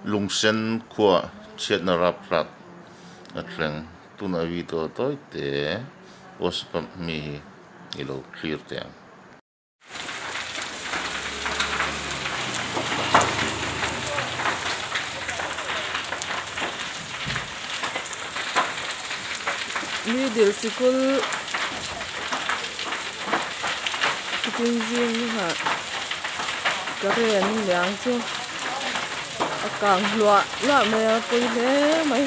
Lungsen khuaa chhiatna rapthlak a thleng tunah video tawi te post mi hi i lo thlir teh ang. Middle sikul tukin zing ah current liang chu a kang hluah hluah mai a pawi hle mai.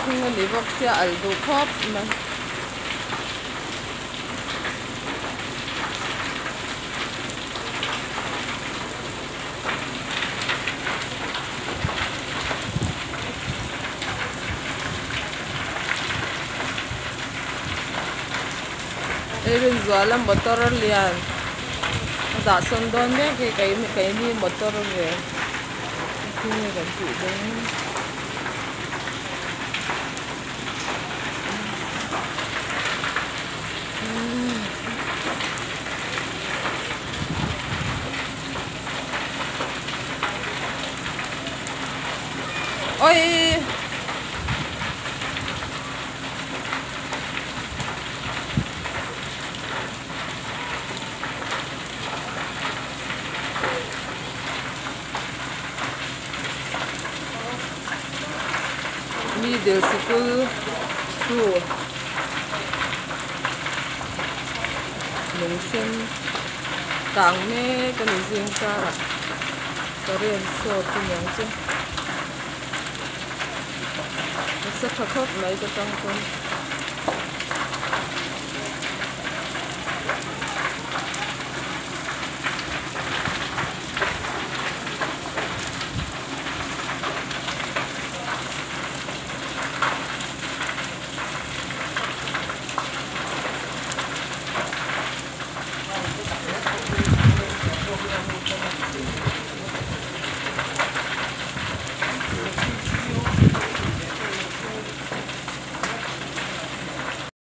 Thing a ni bawk sia alh duh khawp mai. Hei Rinzuala motor lian a dah sawn dawn mek hi keini motor ve engtin nge kan tih dawn. Oi! Middle sikul chu lung sen kang mek a ni zing karah current sawt a niang chu nasa tha khawp mai ka tang pawn.